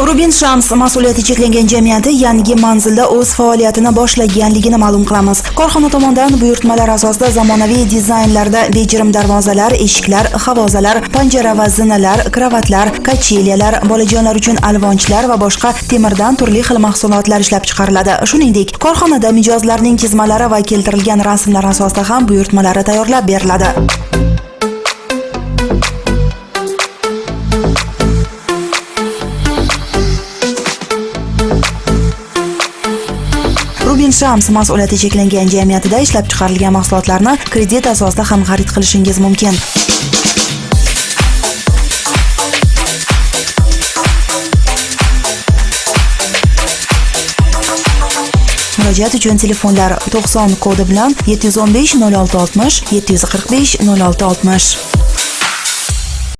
Rubin Shams mas'uliyati cheklangan jamiyati yangi manzilda o'z faoliyatini boshlaganligini ma'lum qilamiz. Korxona tomonidan buyurtmalar asosida zamonaviy dizaynlarda bejirim darvozalar, eshiklar, havozalar, panjara va zinalar, kravatlar, kachelyalar, bolajonlar uchun alvonchlar va boshqa temirdan turli xil mahsulotlar ishlab chiqariladi. Shuningdek, korxonada mijozlarning chizmalari va keltirilgan rasmlar asosida ham buyurtmalari tayyorlab beriladi. Rubin Shams mas'uliyati cheklangan jamiyatida ishlab chiqarilgan mahsulotlarni kredit asosida ham xarid qilishingiz mumkin. Murojaat uchun telefonlar 90 kodi bilan 715 06 60 745 06 60.